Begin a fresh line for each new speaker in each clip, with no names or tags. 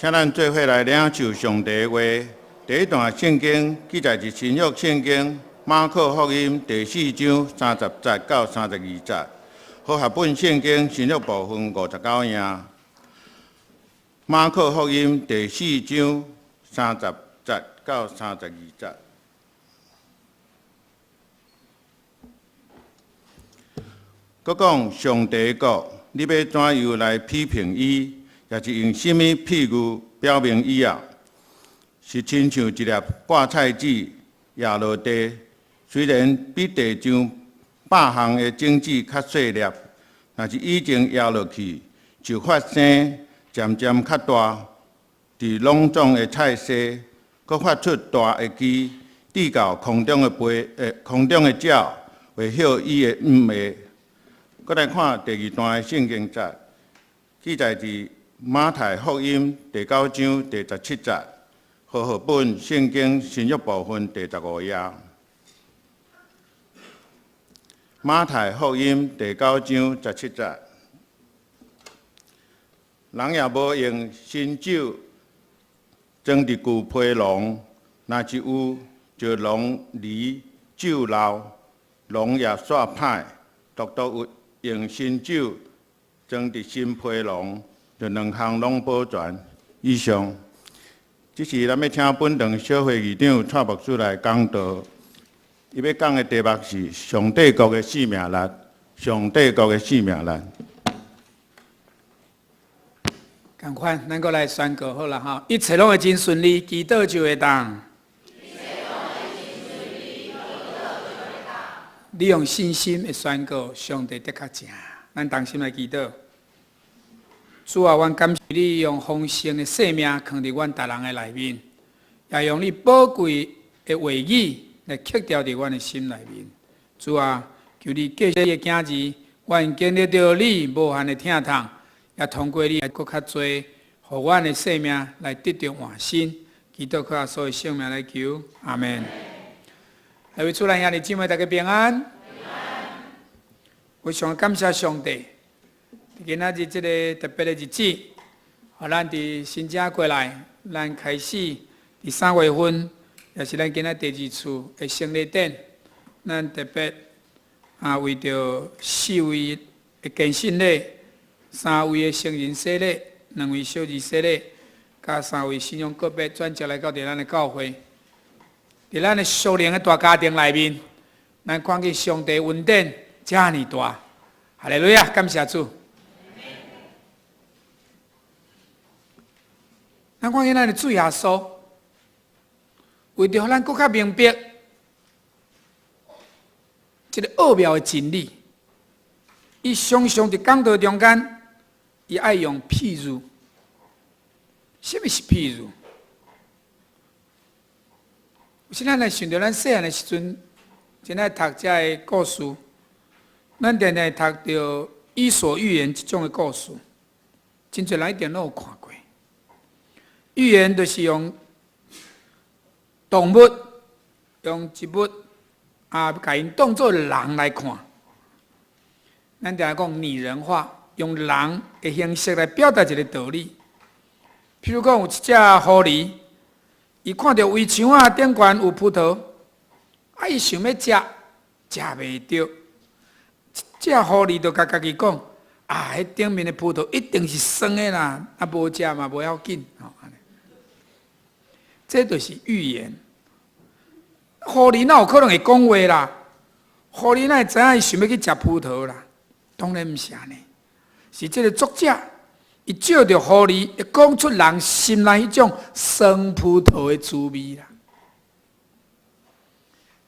請咱做伙來領受上帝的話。第一段聖經記載佇新約聖經馬可福音第四章三十節到三十二節，和合本聖經新約部分五十九頁。馬可福音第四章三十節到三十二節。閣講上帝國，你欲怎樣來批評伊？抑是用啥物譬喻表明伊啊？是親像一粒掛菜籽壓落地，雖然比地上百項的種子較細粒，若是已經壓落去，就發生，漸漸較大。佇攏總的菜薔，閣發出大的枝，至到空中的飛，空中的鳥會歇伊的蔭下。閣來看第二段的聖經節，記載佇馬太福音第九章第十七節，和合本聖經新約部分第十五頁。馬太福音第九章十七節，人也無用新酒裝佇舊皮囊，若是有，就囊離酒漏，囊也煞歹。獨獨有用新酒裝佇新皮囊，就兩項攏保全。以上，這是咱欲請本堂小會議長蔡牧師來講道。伊欲講的題目是上帝國的生命力，上帝國的生命力。
仝款，咱閣來宣告好啦吼，一切攏會真順利，祈禱就會當。你用信心來宣告，上帝的確正。咱同心來祈禱。主啊，阮感謝你用豐盛的生命藏佇阮逐人的內面，也用你寶貴的話語來刻雕佇阮的心內面。主啊，求你繼續你的囝兒，阮經歷著你無限的疼痛，也通過你來閣較濟，予阮的生命來得著換新。祈禱靠耶穌的聖名來求，阿們。各位主內兄弟姊妹，大家平安。非常感謝上帝，今仔日這个特別的日子，予咱佇新正過來，咱開始佇三月份，也是咱今仔第二次的聖禮典，咱特別啊為著四位的堅信禮、三位的成人洗禮、兩位小兒洗禮，佮三位信仰告別轉接來到佇咱的教會，佇咱的屬靈的大家庭內面，咱看見上帝恩典遮爾大，哈利路亞，感謝主。咱看見咱的主耶穌，為著予咱閣較明白這个奧妙的真理，伊常常佇講道中間，伊愛用譬喻。啥物是譬喻？有時咱來想著咱細漢的時陣，真愛讀這个故事，咱定定讀著伊索寓言這種的故事，真濟人一定攏有看過。寓言就是用動物、用植物啊，共𪜶當做人來看。咱定定講擬人化，用人的形式來表達一个道理。譬如講，有一隻狐狸，伊看著圍牆仔頂懸有葡萄，啊，伊想欲食，食袂著。這狐狸就共家己講：啊，彼頂面的葡萄一定是酸的啦，啊，無食嘛無要緊。吼，按呢，這就是寓言。狐狸哪有可能會講話啦？狐狸哪會知影伊想欲去食葡萄啦？當然毋是按呢，是這个作者，伊借著狐狸，會講出人心內彼種酸葡萄的滋味啦。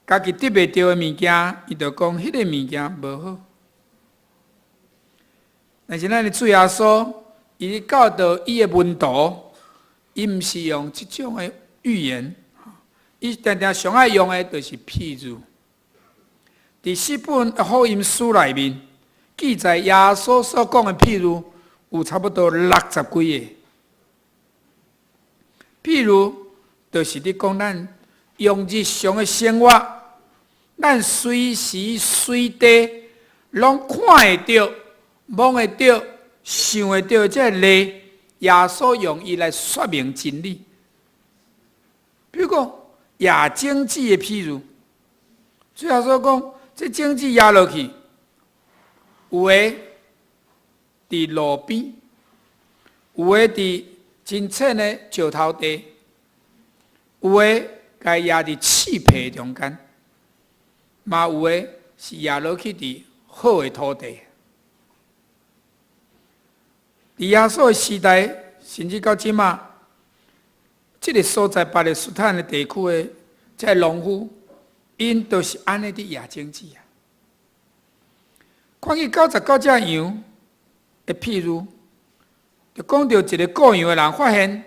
家己得袂著的物件，伊就講彼个物件無好。但是咱的主耶穌，伊教導伊的門徒，伊毋是用這種的寓言，伊定定上愛用的就是譬喻。佇四本福音書內面記載耶穌所講的譬喻，有差不多六十幾个。譬喻就是佇講咱用日常的生活，咱隨時隨地攏看會著、摸會著、想會著這个例，耶穌用伊來說明真理。比如講，壓種子的譬喻，主耶穌講，這種子壓落去，有的佇路邊，有的佇真淺的石頭地，有的共壓佇刺皮中間，嘛有的是壓落去佇好的土地。佇耶穌的時代，甚至到這馬，這个所在巴勒斯坦的地區的這个農夫，𪜶都是按呢佇壓種子啊。看見99隻羊的譬喻，就講著一个顧羊的人發現，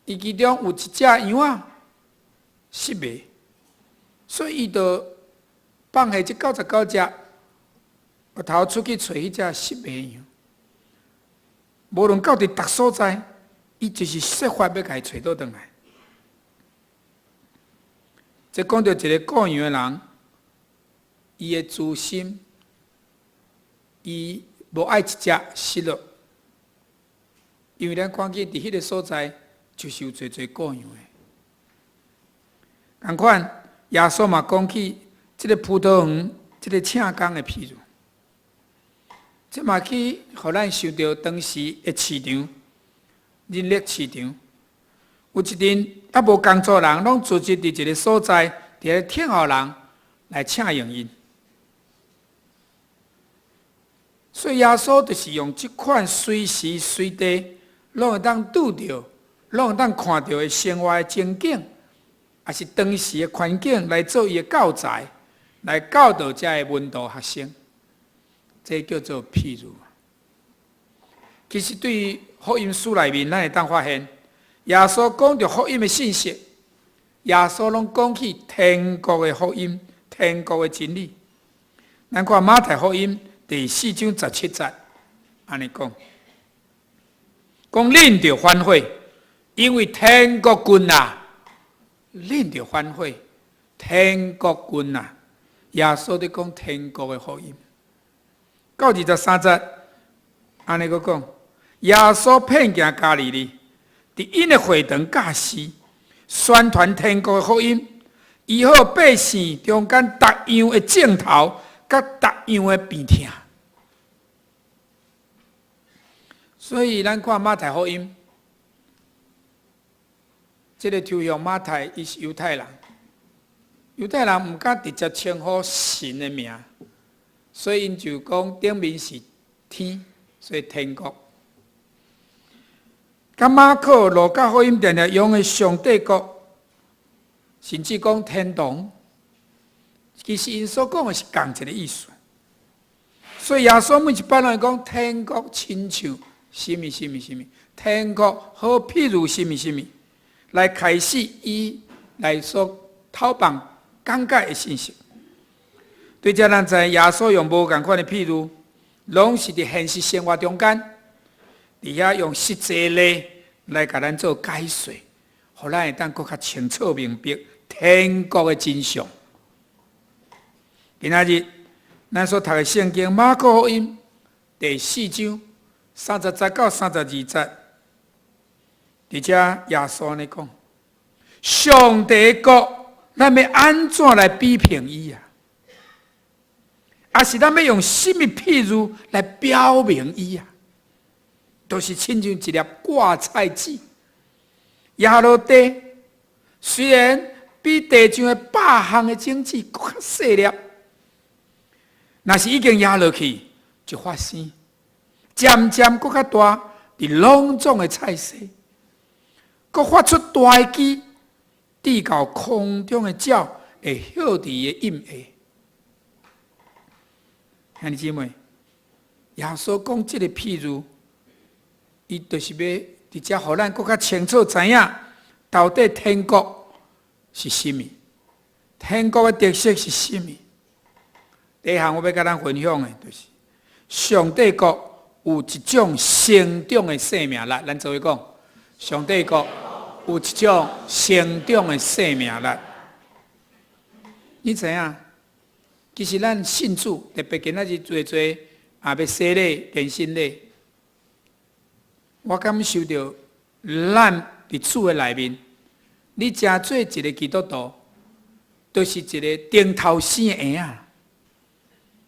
伊其中有一隻羊仔失迷，所以伊就放下這99隻，予頭出去揣彼隻失迷羊。無論到佇佗所在，伊就是設法欲共伊揣倒轉來。這講著一个顧羊的人，伊的慈心，伊無愛一隻失落，因為咱看見佇彼个所在，就是有濟濟顧羊的。仝款，耶穌嘛講起這个葡萄園，這个請工的譬喻。這嘛去予咱想著當時的市場，人力市場，有一陣猶無工作人，攏聚集佇一个所在，佇咧等候人來請用𪜶。所以耶穌就是用這款隨時隨地攏會當拄著、攏會當看著的生活的情景，抑是當時的環境來做伊的教材，來教導遮的門徒學生。這叫做譬喻。其實對於福音書內面，咱會當發現，耶穌講著福音的信息，耶穌攏講起天國的福音、天國的真理。咱看馬太福音第4章17節，按呢講，講恁著歡喜，因為天國近啊！恁著歡喜，天國近啊！耶穌佇講天國的福音。到23節，按呢閣講，耶穌遍行加利利，佇𪜶的會堂教示，宣傳天國的福音，醫好百姓中間逐樣的症頭，佮逐樣的病痛。所以咱看馬太福音，這个抽象馬太，伊是猶太人，猶太人毋敢直接稱呼神的名。所以𪜶就講頂面是天，所以天國。佮馬可、路加福音定定用的上帝國，甚至講天堂，其實𪜶所講的是仝一个意思。所以耶穌每一擺攏會講天國親像啥物啥物啥物，天國好譬如啥物啥物，來開始伊來所透放講解的信息。對這咱知耶穌用無仝款的譬喻，攏是佇現實生活中間，佇遐用實際例來共咱做解說，予咱會當閣較清楚明白天國的真相。今仔日咱所讀的聖經馬可福音第4章30節到32節，佇遮耶穌按呢講：上帝國，咱欲按怎來比評伊啊？抑是咱欲用啥物譬喻來表明伊啊？就是親像一粒掛菜籽，壓落地，雖然比地上的百項的種子閣較細粒，若是已經壓落去，就發生，漸漸閣較大，佇攏總的菜踅，閣發出大的枝，直到空中的鳥會歇佇伊的蔭下。兄弟姊妹，耶穌講這个譬喻，伊就是欲佇遮予咱閣較清楚知影，到底天國是啥物，天國的特色是啥物。第一項我欲共咱分享的，就是上帝國有一種成長的生命力。咱做伙講，上帝國有一種成長的生命力。你知影？其實咱信主，特別今仔日濟濟也欲洗禮、堅信禮。我感受著，咱佇主的內面，你成做一个基督徒，就是一个頂頭生的嬰仔。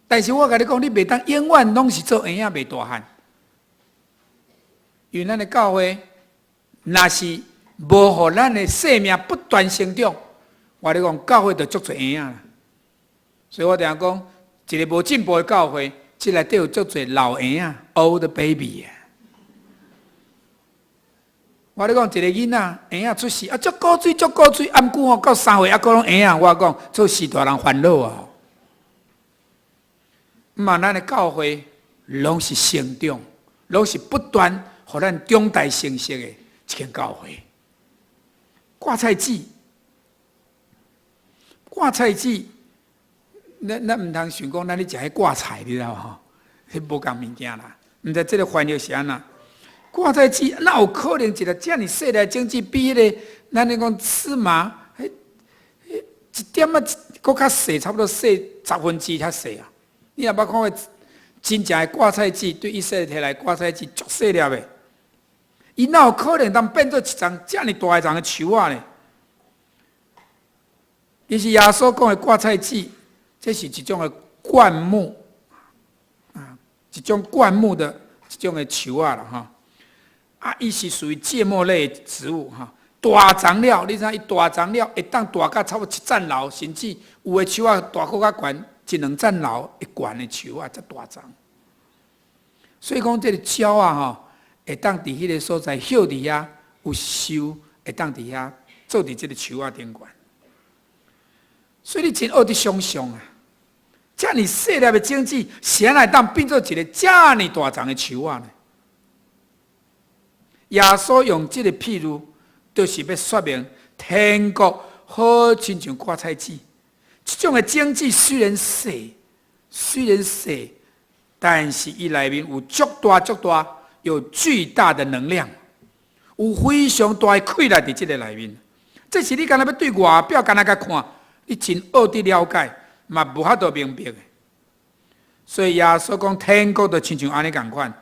但是我共你講，你袂當永遠攏是做嬰仔袂大漢，因為咱的教會，若是無予咱的生命不斷成長，我咧講教會就足濟嬰仔啦。所以我定講，一个無進步的教會，這內底有足濟老嬰仔，old baby 啊。我咧講一個囡仔嬰仔出世啊，足古錐足古錐，毋過吼到3歲猶閣攏嬰仔，我講做序大人煩惱啊。毋嘛，咱的教會攏是成長，攏是不斷予咱長大成熟的一間教會。掛菜籽，掛菜籽，咱毋通想講咱咧食彼掛菜，你知無吼？彼無仝物件啦。毋知這个翻譯是按怎？掛菜籽哪有可能一个遮爾細粒種子比彼個咱咧講芝麻，彼一點仔閣較細，差不多細1/10較細啊！你若捌看過真正的掛菜籽，對以色列摕來掛菜籽足細粒的，伊哪有可能當變做一叢遮爾大一叢的樹仔呢？其實耶穌講的掛菜籽，這是一種的灌木啊，一種灌木的一種的樹仔啦，吼。啊，伊是屬於芥末類植物，哈。大長了，你知影伊大長了會當大甲差不多一層樓，甚至有的樹仔大閣較懸，一兩層樓會懸的樹仔才大叢。所以講，這个鳥仔吼，會當佇彼个所在歇佇遐有樹，會當佇遐做佇這个樹仔頂懸。所以你真學得想象啊，遮爾細粒的種子，啥會當變做一个遮爾大叢的樹仔呢？耶穌用這个譬喻，就是欲說明天國好親像掛菜籽，這種的種子雖然細，雖然細，但是伊內面有足大足大，有巨大的能量，有非常大的氣力佇這个內面。這是你敢若欲對外表敢若共看，你真學得了解，嘛無法度明白的。所以耶穌講天國就親像按呢仝款，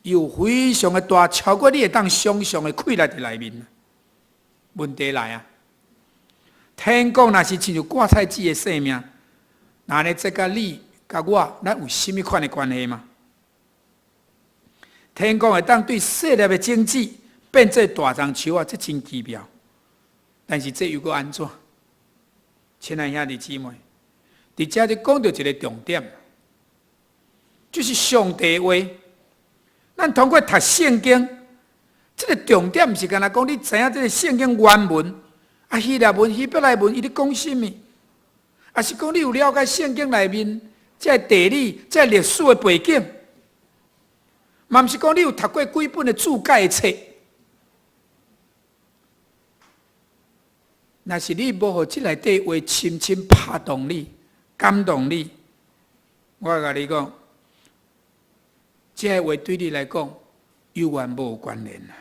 有非常的大，超過你會當想象的氣力佇內面。問題來啊！天國若是親像掛菜籽的生命，那呢這佮你佮我，咱有啥物款的關係嗎？天國會當對細粒的種子變做大叢樹仔，這真奇妙。但是這又閣按怎？親愛兄弟姊妹，佇遮咧講著一个重點，就是上帝話。咱通過讀聖經，這个重點毋是干焦講你知影這个聖經原文，啊希臘文、希伯來文，伊咧講啥物？抑是講你有了解聖經內面這个地理、這个歷史的背景？嘛毋是講你有讀過幾本的注解冊？若是你無予這內底話深深拍動你、感動你，我共你講，這个話對你來講猶原無關聯啊。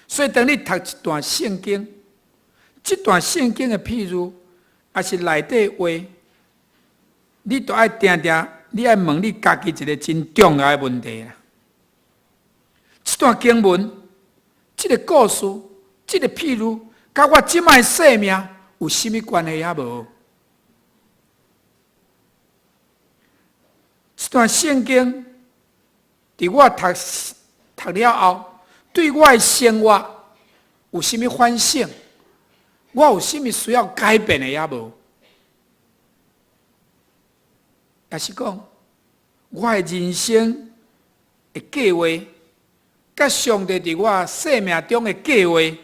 所以，當你讀一段聖經，這段聖經的譬喻，抑是內底話，你都愛定定，你愛問你家己一个真重要的問題啦。這段經文，這个故事，這个譬喻，佮我這擺生命有啥物關係抑無？這段聖經，佇我讀讀了後，對我的生活有啥物反省？我有啥物需要改變的抑無？抑是講，我的人生的計畫，佮上帝佇我生命中的計劃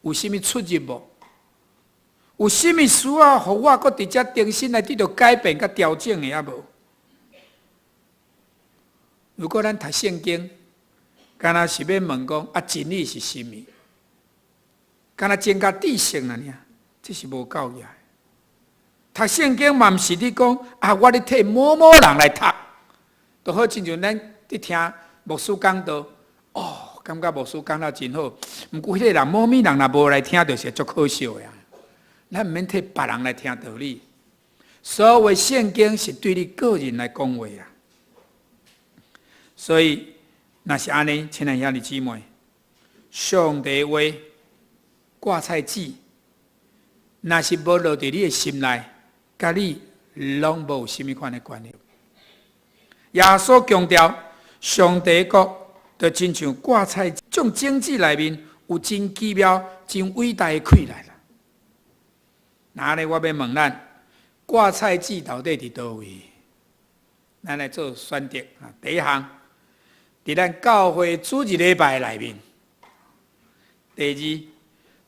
有啥物出入無？有啥物需要予我閣佇遮重新來得著改變佮調整的抑無？如果咱讀聖經，敢若是欲問講啊，真理是啥物？敢若增加知識爾，這是無夠額。讀聖經嘛毋是你講啊，我咧替某某人來讀，就好親像咱佇聽牧師講道，哦，感覺牧師講了真好。毋過彼个人某物人若無來聽，就是足可惜的啊。咱毋免替別人來聽道理。所有聖經是對你個人來講話啊。所以若是按呢，親愛兄弟姊妹，上帝話掛菜籽，若是無落佇你的心內，佮你攏無啥物款的關係。耶穌強調，上帝國就親像掛菜種種子內面有真奇妙、真偉大的氣力啦。那按呢，我欲問咱，掛菜籽到底佇佗位？咱來做選擇啊！第一項，佇咱教會主日禮拜內面；第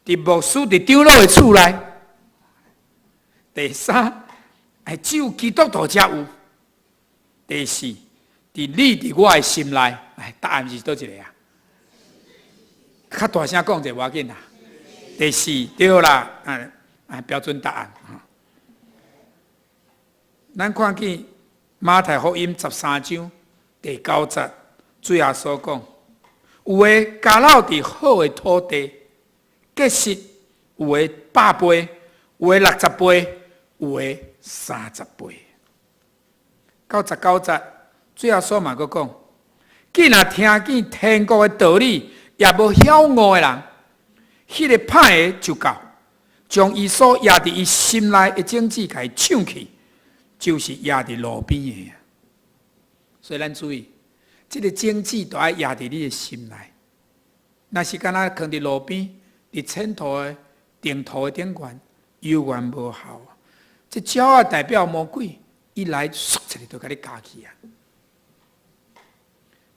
二，佇牧師、佇長老的厝內；第三，係只有基督徒才有；第四，佇你佇我的心內。哎，答案是佗一个啊？較大聲講者無要緊啦。第四，對啦，啊啊，標準答案。咱看見馬太福音13章第九節，主耶穌講：有的交落佇好的土地，結實；有的百倍，有的六十倍，有的三十倍。到19節，主耶穌嘛閣講：既若聽見天國的道理，也無曉悟的人，彼個歹的就到，將伊所掖佇伊心內的種子共伊搶去，就是掖佇路邊的。所以咱注意，這個種子都愛掖佇你的心內。若是干焦囥佇路邊，佇淺土的定土的頂懸，猶原無效。這鳥仔代表魔鬼，伊來唰一下就共你咬去啊！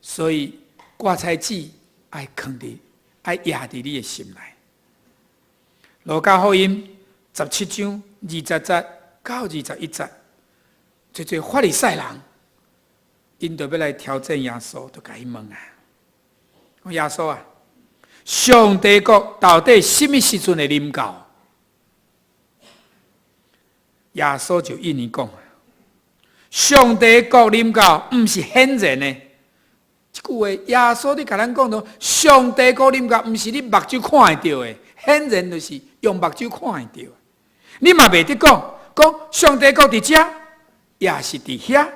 所以掛菜籽愛囥佇，愛掖佇你的心內。路加福音17章20節到21節，這濟法利賽人，𪜶就欲來挑戰耶穌，就共伊問啊：講耶穌啊，上帝國到底啥物時陣會臨到？耶穌就應伊講：上帝國臨到，毋是顯然的。這句話，耶穌咧共咱講著，上帝國臨到，毋是你目睭看會著的，顯然就是用目睭看會著。你嘛袂得講，講上帝國佇遮，抑是佇遐，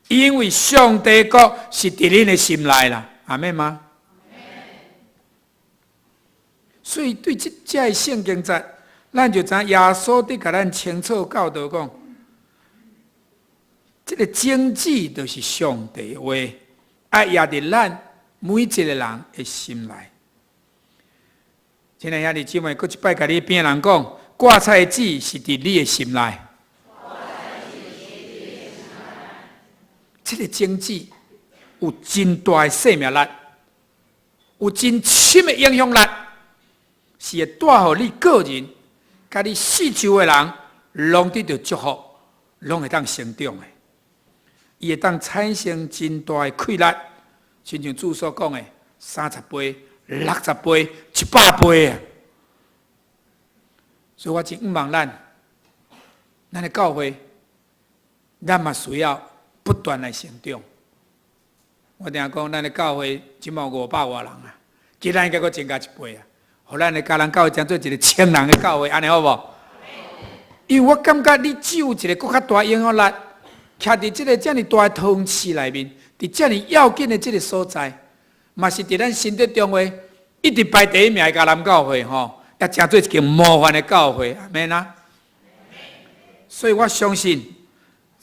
因為上帝國是佇恁的心內啦，阿們嗎？所以對這這个聖經節，咱就知耶穌佇共咱清楚教導講，這個種子就是上帝話，愛掖佇咱每一個人的心內。親愛兄弟姊妹，閣一擺共你邊人講，掛菜籽是佇你的心內。這個種子有真大的生命力，有真深的影響力，是會帶予你個人，佮你四周的人，攏得著祝福，攏會當成長的。伊會當產生真大的氣力，親像主所講的，三十倍、六十倍、100倍啊！所以我真向望咱，咱的教會，咱嘛需要不斷來成長。我定講，咱的教會這馬500外人啊，今仔應該閣增加一倍啊！予咱的嘉南教會成做一個千人的教會，按呢好無？因為我感覺你只有一個閣較大影響力，徛佇這個遮爾大的桃園市內面，佇遮爾要緊的這個所在，嘛是佇咱新竹中會一直排第一名的嘉南教會吼，也成做一間模範的教會，阿們啊！所以我相信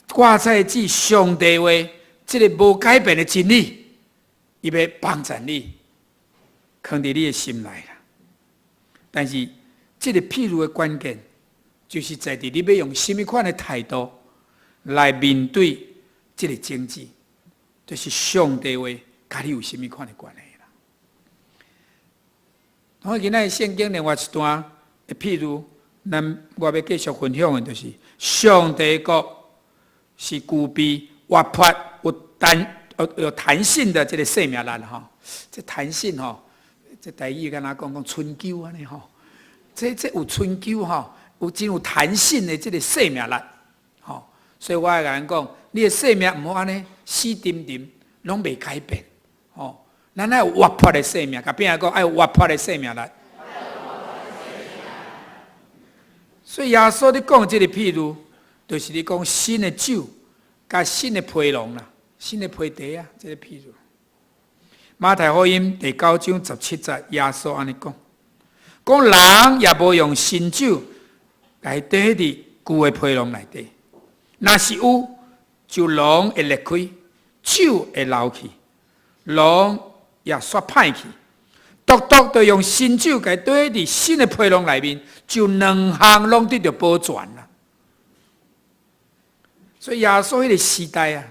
掛菜籽上帝話，這個無改變的真理，伊欲幫助你，囥佇你的心內啦。但是，這個譬喻的關鍵，就是在佇你欲用啥物款的態度來面對這個種子，就是上帝話佮你有啥物款的關係啦。我今仔聖經另外一段的譬喻，咱我欲繼續分享的，就是上帝國是具備活潑、有彈、有彈性的這個生命力吼。這彈性吼，這台語敢若講講春秋按呢吼，這這有春秋吼，有真有彈性的這個生命力吼。所以我愛共人講，你的生命毋好按呢死沉沉，攏袂改變吼。咱愛有活潑的生命，共邊仔講愛有活潑的生命力。所以耶穌咧講這個譬喻，就是咧講新的酒佮新的皮囊啦，新的皮袋啊，這個譬喻。馬太福音第九章十七節，耶穌按呢講：講人也無用新酒來貯佇舊的皮囊內底，若是有，就囊會裂開，酒會流去，囊也煞歹去。獨獨著用新酒共貯佇新的皮囊內面，就兩項攏得著保全啦。所以耶穌彼个時代啊，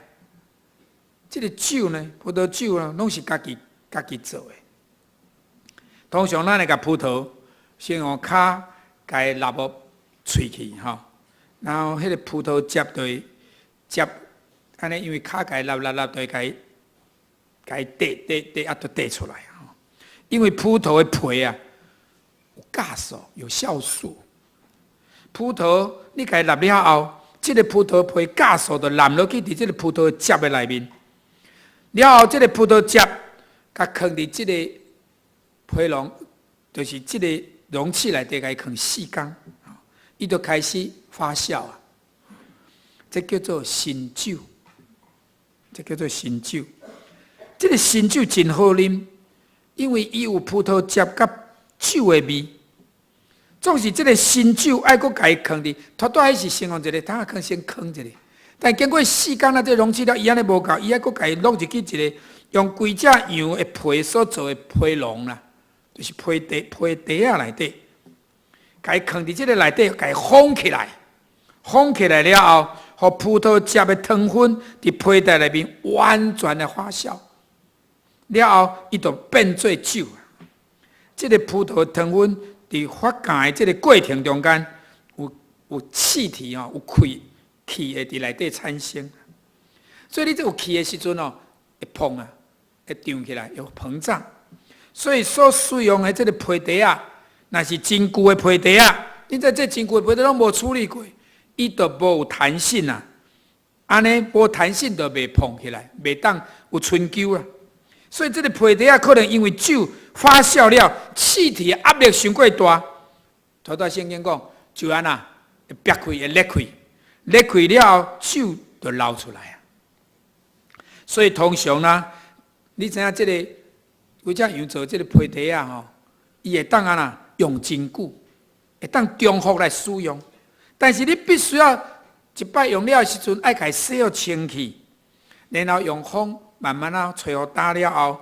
這个酒呢，葡萄酒啊，攏是家己家己做的。通常咱會共葡萄先用跤共伊抐予碎去吼，然後彼个葡萄汁就會汁，按呢因為跤共伊抐抐抐，就會共伊共伊綴綴綴啊，就綴出來吼。因為葡萄的皮啊，有酵素，有酵素。葡萄你共伊抐了後，這个葡萄皮酵素就淋落去佇這个葡萄汁的內面。了後，這个葡萄汁共囥佇這个皮囊，就是這个容器內底，共伊囥四工，伊就開始發酵啊。這叫做新酒，這叫做新酒。這个新酒真好啉，因為伊有葡萄汁佮酒的味。總是這个新酒愛閣共伊囥佇，頭拄仔是先用一个，等下囥先囥一个。但經過四工啊，這个容器了，伊按呢無夠，伊愛閣共伊落入去一个用規隻羊的皮所做的皮囊啦，就是皮袋皮袋仔內底，共伊囥佇這个內底，共伊封起來，封起來了後，予葡萄汁的糖分佇皮袋內面完全的發酵，了後伊就變做酒。這个葡萄糖分佇發酵的這个過程中間，有有氣體吼，有氣氣會佇內底產生。所以你這有氣的時陣哦，會膨啊，會脹起來，會膨脹。所以所使用的這个皮袋仔，若是真舊的皮袋仔，你知這真舊的皮袋攏無處理過，伊就無有彈性啊。按呢無彈性就袂膨起來，袂當有春秋啊。所以這个皮袋仔可能因為酒發酵了，氣體壓力傷過大，頭拄聖經講就按怎會煏開，會裂開，裂開了後酒就流出來啊。所以通常呢，你知影這个規隻羊做這个皮袋仔吼，伊會當按怎用真久，會當重複來使用。但是你必須要一擺用了的時陣，愛共伊洗予清氣，然後用風慢慢仔吹予乾了後，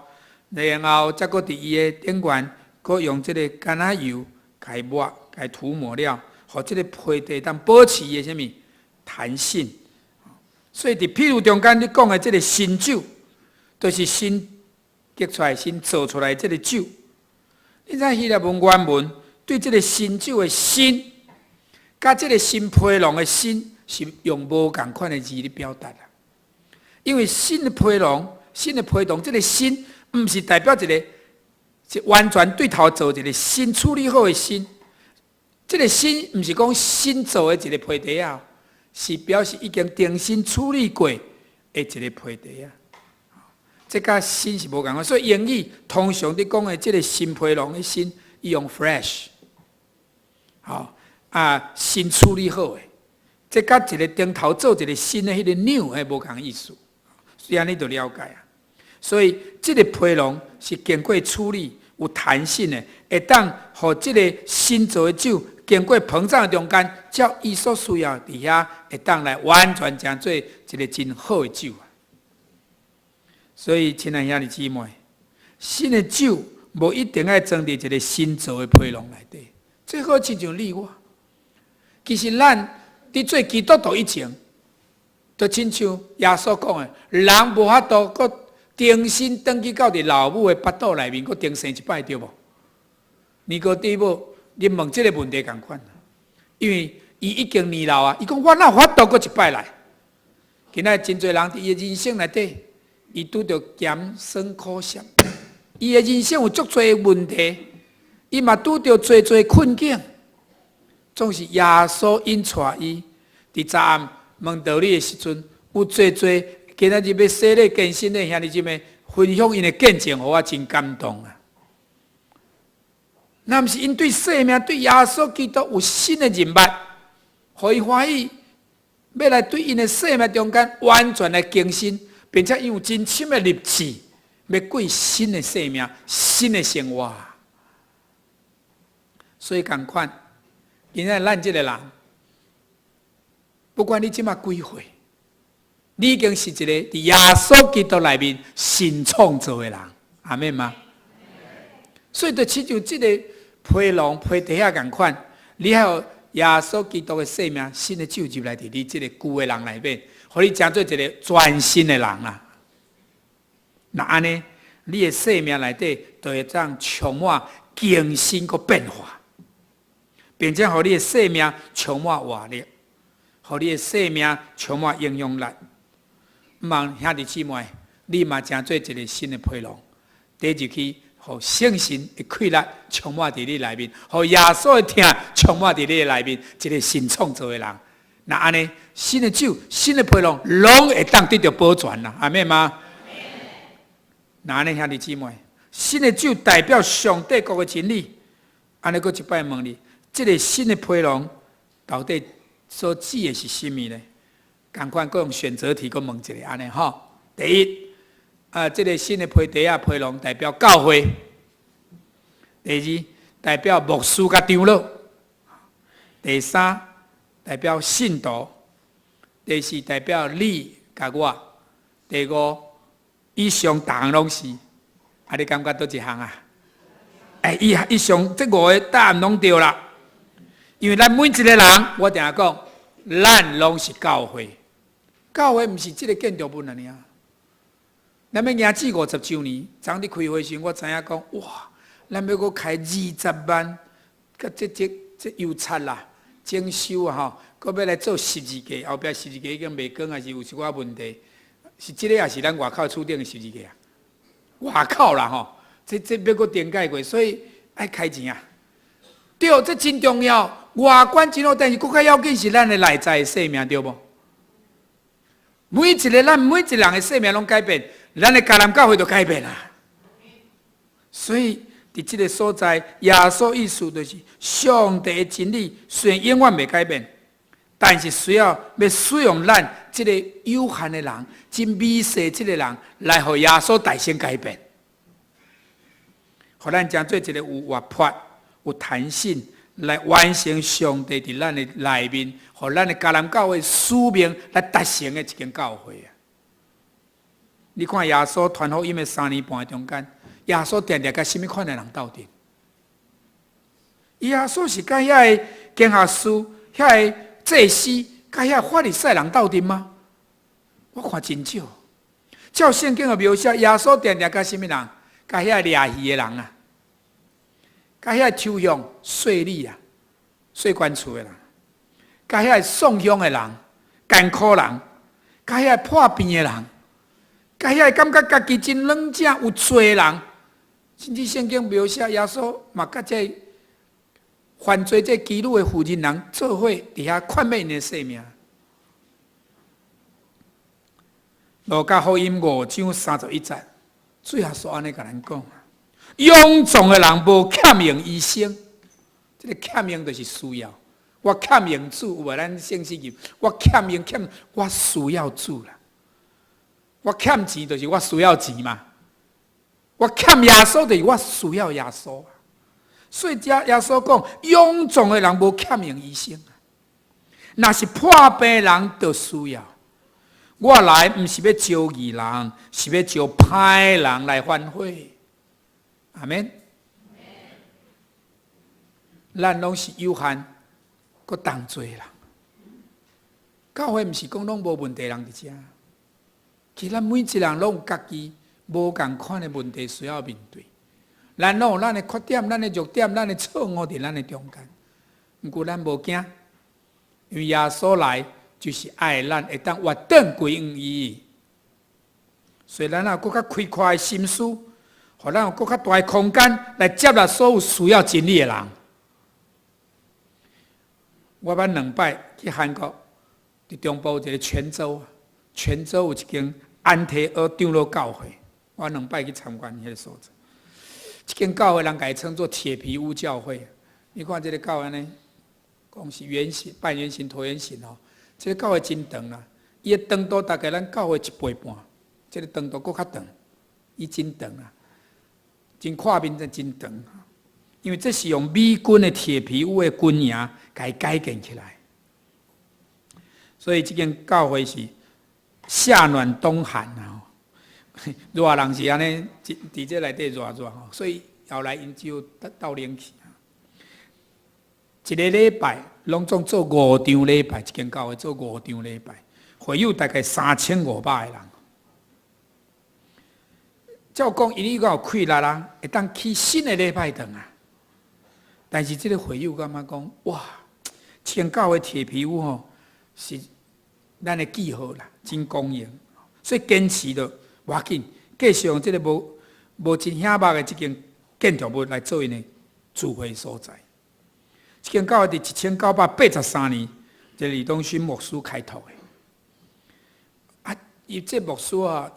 然後才閣佇伊的頂懸，閣用這个橄欖油共伊抹、共伊塗抹了，予這个皮袋當保持伊的啥物彈性。所以佇譬喻中間你講的這个新酒，就是新結出來、新做出來這个酒。你知希臘文原文對這个新酒的新，佮這个新皮囊的新，是用無仝款的字咧表達啊。因為新的皮囊、新的皮囊，這个新，毋是代表一个是完全對頭做一个新處理好的新。這个新毋是講新做的一个皮袋仔，是表示已經重新處理過的一个皮袋仔。這佮新是無仝款，所以英語通常佇講的這个新皮囊的新，伊用 fresh，好啊，新處理好的，這佮一个頂頭做一个新的彼个 new 彼無仝意思，所以按呢就了解啊。所以這个皮囊是經過處理、有彈性的，會當予這个新做的酒經過膨脹的中間，照伊所需要佇遐會當來完全成做一个真好的酒啊。所以，親愛兄弟姊妹，新的酒無一定愛裝佇一个新做的皮囊內底，最好親像你我。其實咱佇做基督徒以前，就親像耶穌講的，人無法度閣重新轉去到佇老母的腹肚內面，閣重生一擺，對無？尼哥底母，你問這个問題仝款，因為伊已經年老啊，伊講我哪有法度閣一擺來？今仔真濟人佇伊的人生內底，伊拄著鹹酸苦澀，伊的人生有足濟問題，伊嘛拄著濟濟困境，總是耶穌引帶伊佇昨暗問道理的時陣，有濟濟今仔日欲洗禮更新的兄弟姊妹分享𪜶的見證，予我真感動啊！若毋是𪜶對生命、對耶穌基督有新的認捌，予伊歡喜，欲來對𪜶的生命中間完全來更新，並且𪜶有真深的立志，欲過新的生命、新的生活。所以仝款，今仔咱這个人，不管你這馬幾歲，你已經是一个佇耶穌基督內面新創造的人，阿們嗎？所以就親像這个皮囊皮袋仔仝款，你還有耶穌基督的生命，新的酒入來佇你這个舊的人內面，予你成做一个全新的人啊！若按呢，你的生命內底就會當充滿更新閣變化，並且予你的生命充滿活力，予你的生命充滿影響力。毋望兄弟姊妹，你嘛成做一个新的皮囊，帶入去，予聖神的氣力充滿佇你內面，予耶穌的疼充滿佇你的內面，一个新創造的人。若按呢，新的酒、新的皮囊，攏會當得著保全啦，阿們嗎？若按呢，兄弟姊妹，新的酒代表上帝國的真理。按呢，閣一擺問你，這个新的皮囊到底所指的是啥物呢？仝款，閣用選擇題閣問一下，按呢吼。第一，啊，這个新的皮袋仔皮囊代表教會；第二，代表牧師佮長老；第三，代表信徒；第四，代表你佮我；第五，以上逐項攏是。啊，你感覺佗一項啊？欸，以上這五个答案攏對啦。因為咱每一个人，我定定講，咱攏是教會。教會毋是這个建築物爾。咱欲行至50週年，昨昏佇開會時，我知影講，哇，咱欲閣開20萬，佮這油漆啦、整修啊吼，閣欲來做十字架，後壁十字架已經袂光，還是有一寡問題。是這个也是咱外口厝頂的十字架啊？外口啦吼，這欲閣重蓋過，所以愛開錢啊。對，這真重要。外觀真好，但是閣較要緊是咱的內在的生命，對無？每一个咱每一个人的生命攏改變，咱的迦南教會就改變啦。所以，佇這个所在，耶穌意思就是上帝的真理雖然永遠袂改變，但是需要欲使用咱這个有限的人，真微細這个人，來予耶穌大先改變，予咱成做一个有活潑、有彈性，來完成上帝佇咱的內面，予咱的迦南教會使命來達成的一間教會啊！你看耶穌傳福音的3年半中間，耶穌定定佮啥物款的人鬥陣？耶穌是佮遐个經學師、遐個祭司、佮遐法利賽人鬥陣嗎？我看真少。照聖經的描寫，耶穌定定佮啥物人？佮遐掠魚的人啊，佮遐抽象稅吏啊、稅關處的人，佮遐送香的人、艱苦人，佮遐破病的人，佮遐感覺家己真軟正有罪的人，甚至聖經描寫耶穌嘛，佮這犯罪這妓女的婦人人做伙佇遐勸勉𪜶的性命。路加福音5章31節，主耶穌按呢共咱講：臃腫的人無欠用醫生，這个欠用就是需要。我欠用主，有無咱聖詩吟？我欠用欠，我需要主啦。我欠錢就是我需要錢嘛。我欠耶穌就是我需要耶穌。所以遮耶穌講，臃腫的人無欠用醫生，若是破病人就需要。我來毋是欲召義人，是欲召歹人來反悔。阿們。咱攏是有限，閣同罪人。教會毋是講攏無問題人佇遮，其實咱每一個人攏有家己無仝款的問題需要面對。咱攏有咱的缺點、咱的弱點、咱的錯誤佇咱的中間。毋過咱無驚，因為耶穌來就是愛咱會當活轉歸向伊。所以咱有閣較開闊的心思，予咱有閣較大的空間來接納所有需要真理的人。我捌兩擺去韓國，佇中部一个泉州，泉州有一間安提阿長老教會，我兩擺去參觀彼个所在。這間教會人共伊稱做鐵皮屋教會。你看這个教會呢，講是圓形、半圓形、橢圓形哦。這个教會真長啦，伊的長度大概咱教會一倍半，這个長度閣較長。伊真長啊，真闊面真真長。因為這是用美軍的鐵皮屋的軍營共伊改建起來，所以這間教會是夏暖冬寒啊。熱人是按呢，佇這內底熱熱吼，所以後來𪜶只有鬥冷氣。一个禮拜攏總做五場禮拜，一間教會做五場禮拜，會友大概3500個人。照講，𪜶已經有氣力啦，會當起新的禮拜堂啊。但是這个會友感覺講，哇，這間教會鐵皮屋吼是咱的記號啦，真光榮，所以堅持著無要緊，繼續用這个無真顯目的這間建築物來做𪜶的聚會所在。這間教會佇1983年，這李東勳牧師開拓的。啊，伊這牧師啊，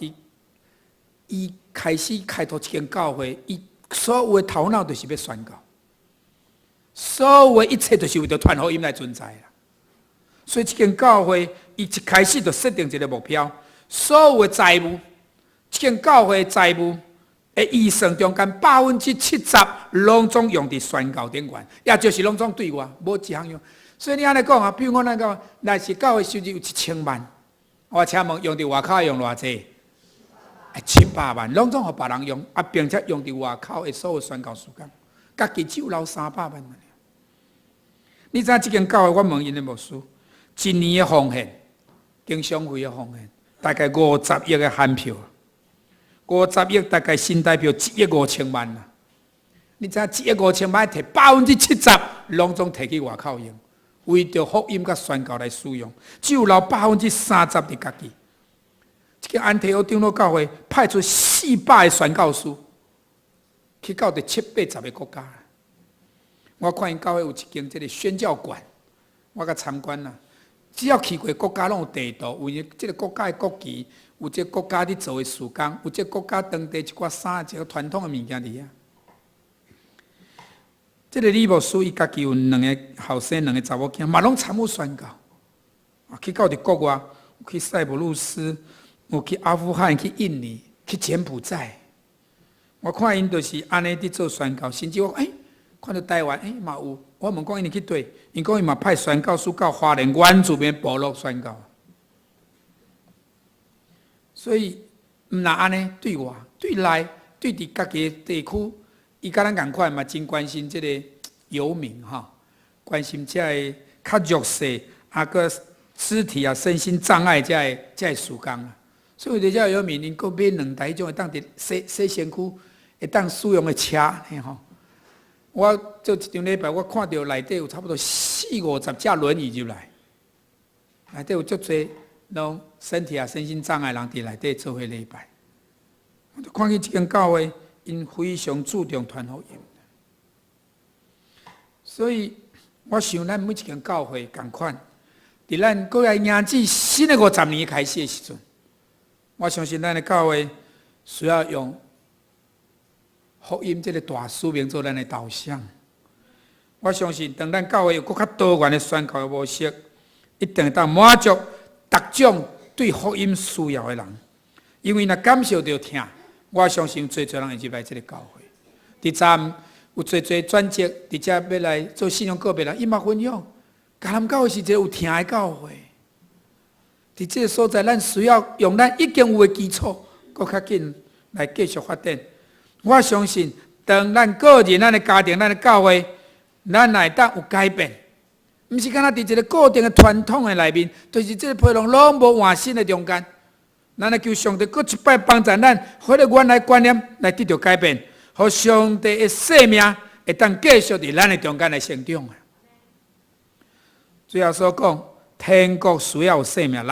伊開始開拓這間教會，伊所有的頭腦就是欲宣教，所有的一切就是為著傳福音來存在啦。所以這間教會，伊一開始就設定一个目標，所有的財務，這間教會的財務的預算中間70%攏總用佇宣教頂懸，也就是攏總對外，無一項用。所以你按呢講啊，比如講咱講，若是教會收入有1000萬，我請問用佇外口用偌濟？700萬，攏總予別人用，啊，並且用佇外口的所有宣教事工，家己只有留300萬。你知影這間教會，我問𪜶的牧師，一年的奉獻，經常費的奉獻，大概50億的韓票，五十億大概新台票1億5000萬啦。你知影1億5000萬提70%，攏總提去外口用，為著福音佮宣教來使用，只有留30%佇家己。這个安提阿長老教會派出400個宣教師，去到佇七八十个國家。我看𪜶教會有一間這个宣教館，我共參觀啦。只要去過國家，攏有地圖，有這个國家的國旗，有這个國家佇做的事工，有這个國家當地一寡衫，一个傳統的物件佇遐。這个李牧師伊家己有兩个後生，兩个查某囝，嘛攏參與宣教。啊，去到佇國外，去塞浦路斯，有去阿富汗，去印尼，去柬埔寨。我看𪜶就是按呢佇做宣教，甚至我欸，看著台灣欸嘛有。我問講𪜶去佗，𪜶講伊嘛派宣教師到花蓮原住民部落宣教。所以毋若按呢對外、對內、對佇家己的地區，伊佮咱仝款嘛，真關心這个遊民吼，關心這个較弱勢啊，閣肢體啊、身心障礙這个事工啊。所以為著這个遊民，𪜶閣買兩台彼種會當佇洗洗身軀會當使用的車吼。我做一場禮拜，我看著內底有差不多四五十隻輪椅入來，內底有足濟攏身體啊、身心障礙人佇內底做伙禮拜。我就看見這間教會，𪜶非常注重傳福音。所以我想，咱每一間教會仝款，佇咱閣來迎接新的50年開始的時陣，我相信咱的教會需要用福音這个大使命做咱的導向。我相信，當咱教會有閣較多元的宣教的模式，一定會當滿足逐種對福音需要的人。因為若感受著疼，我相信濟濟人會入來這个教會。佇昨有濟濟轉職，佇遮欲來做信仰告白人，伊嘛分享，迦南教會是一个有疼的教會。佇這个所在，咱需要用咱已經有的基礎，閣較緊來繼續發展。我相信，當咱個人、咱的家庭、咱的教會，咱會當有改變，毋是干焦佇一个固定的傳統的內面，就是這个皮囊攏無換新的中間。咱來求上帝閣一擺幫助咱，彼个原來觀念來得著改變，予上帝的生命會當繼續佇咱的中間來成長。主耶穌講，天國需要有生命力，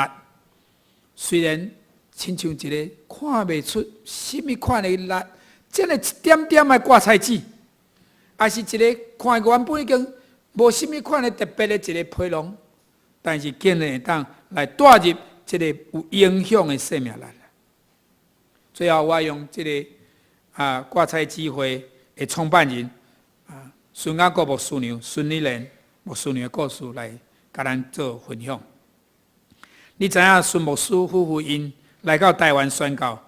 雖然親像一个看袂出啥物款的力，這个一點點的掛菜籽，抑是一个看原本已經無啥物款的特別的一个皮囊，但是竟然會當來帶入這个有影響的生命力。最後，我用這个掛菜籽會的創辦人孫雅各牧師娘孫理蓮牧師娘的故事來共咱做分享。你知影孫牧師夫婦𪜶來到台灣宣教，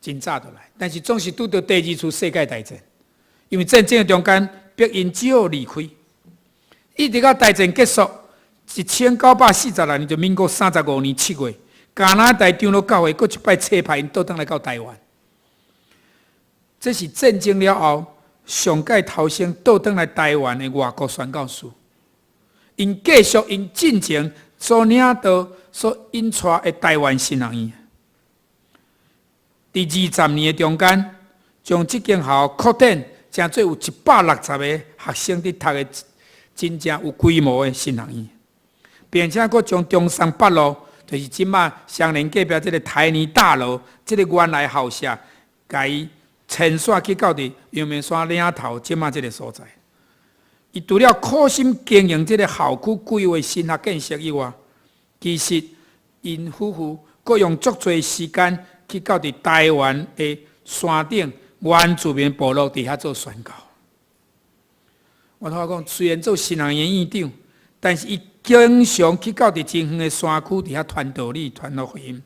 真早就來，但是總是拄著第二次世界大戰，因為戰爭的中間逼𪜶只好離開。一直到大戰結束，1946年，就民國35年7月，加拿大長老教會閣一擺差派𪜶倒轉來到台灣。這是戰爭了後，上蓋頭先倒轉來台灣的外國宣教士，𪜶繼續𪜶進前所領導、所引帶的台灣神學院。佇20年的中間，將這間學校擴展，成做有160個學生佇讀的真正有規模的神學院，並且閣將中山北路，就是這馬雙連隔壁這个台泥大樓，這个原來校舍，共伊遷徙去到佇陽明山嶺頭這馬這个所在。伊除了苦心經營這个校區規劃神學建設以外，其實𪜶夫婦閣用足濟時間去到佇台灣的山頂原住民部落佇遐做宣教。我頭講，雖然做神學院院長，但是伊經常去到佇真遠的山區佇遐傳道理、傳福音，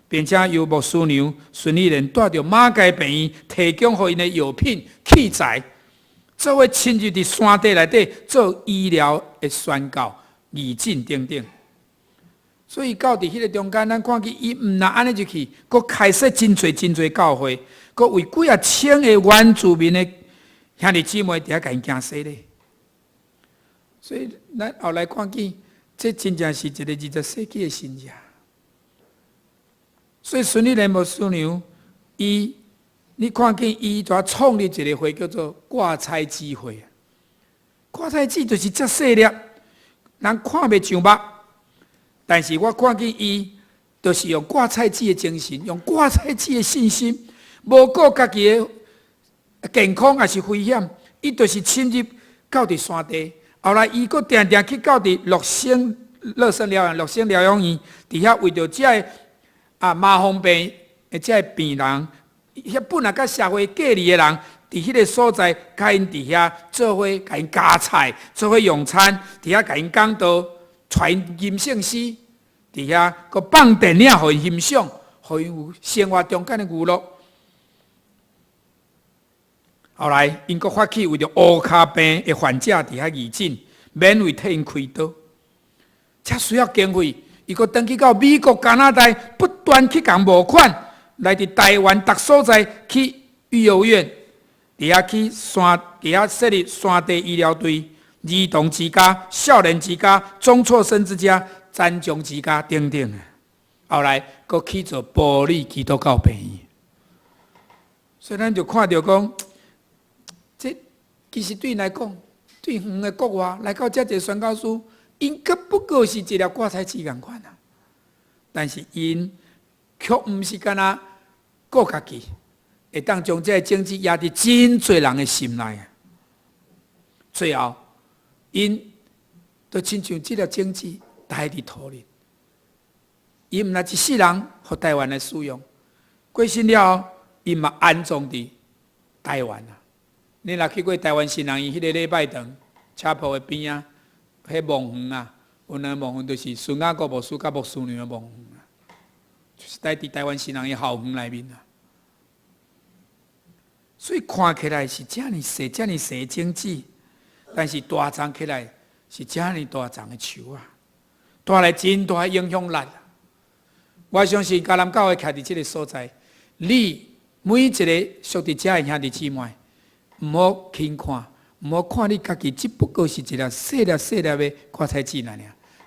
並且由牧師娘孫理蓮帶著馬偕病院提供予𪜶的藥品器材，做伙深入佇山地內底做醫療的宣教、義診等等。所以到佇彼个中間，咱看見伊毋但按呢入去，閣開設真濟真濟教會，閣為幾仔千个原住民的兄弟姊妹佇遐共𪜶行洗禮。所以咱後來看見，這真正是一个20世紀的神跡。所以孫理蓮牧師娘，伊你看見伊就創立一個會叫做掛彩子會。掛彩子就是遮細粒，人看袂上目。但是我看見伊，就是用掛彩子的精神，用掛彩子的信心，無顧家己的健康抑是危險，伊就是深入到佇山地。後來伊閣定定去到佇樂生樂生療養、樂生療養院，佇遐為著這个麻風病的這个病人，遐本來佮社會隔離的人，佇彼个所在，共𪜶佇遐做伙，共𪜶加菜，做伙用餐，佇遐共𪜶講道，帶𪜶吟聖詩，佇遐閣放電影予𪜶欣賞，予𪜶有生活中間的娛樂。後來，𪜶閣發起為著烏跤病的患者佇遐義診，免費替𪜶開刀。遮需要經費，伊閣轉去到美國、加拿大，不斷去共募款，來佇台灣逐所在去育幼院，佇遐去山，佇遐設立山地醫療隊、兒童之家、少年之家、中輟生之家、殘障之家等等。後來，閣去做埔里基督教病院。所以咱就看著講，這其實對𪜶來講，對遠的國外來到遮一个宣教師，𪜶閣不過是一粒掛彩子仝款啊。但是𪜶卻毋是干焦顧家己，會當將這个種子壓佇真濟人的心內啊。最後，𪜶就親像這粒種子埋佇土裡，伊毋但一世人予台灣來使用，過身了後，伊嘛安葬佇台灣啊。你若去過台灣神學院彼个禮拜堂，車鋪的邊仔，彼墓園啊，有兩墓園，就是孫雅各牧師佮牧師娘的墓園啊，就是佇台灣神學院校園內面啊。所以看起來是遮爾細、遮爾細的種子，但是大叢起來是遮爾大叢的樹啊，帶來真大的影響力。我相信迦南教會徛佇這个所在，你每一個屬佇遮的兄弟姊妹，毋好輕看，毋好看你家己，只不過是一粒細粒細粒的掛彩子爾。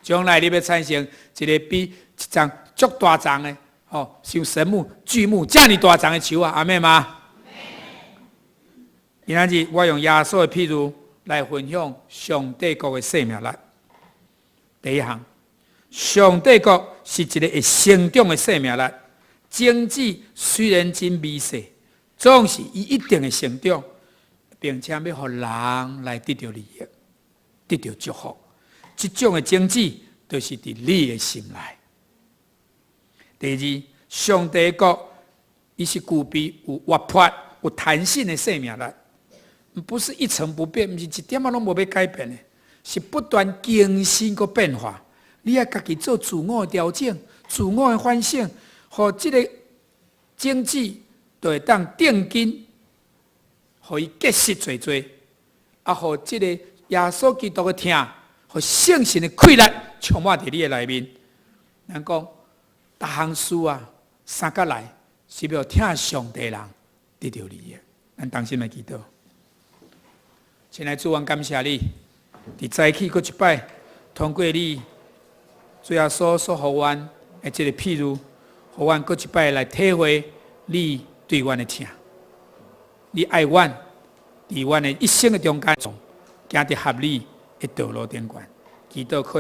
將來你欲產生一个比一叢足大叢的，吼，像神木、巨木遮爾大叢的樹啊，阿們嗎？今仔日我用耶穌的譬喻來分享上帝國的生命力。第一項，上帝國是一个會成長的生命力。種子雖然真微細，總是伊一定會成長，並且欲予人來得著利益，得著祝福。這種的種子就是佇你的心內。第二，上帝國伊是具備有活潑、有彈性的生命力，不是一成不變，毋是一點仔攏無欲改變的，是不斷更新閣變化。你愛家己做自我的調整、自我的反省，予這个種子就會當定根，予伊結實濟濟，啊，予這个耶穌基督的疼，予聖神的氣力充滿佇你的內面。咱講，逐項事啊，相佮來，是欲疼上帝人得著利益。咱同心來祈禱。親愛主，阮感謝你，佇早起閣一擺，通過你主耶穌所予阮的這个譬喻，予阮閣一擺來體會你對阮的疼。你愛阮，佇阮的一生的中間，行佇合理的道路頂懸，祈禱。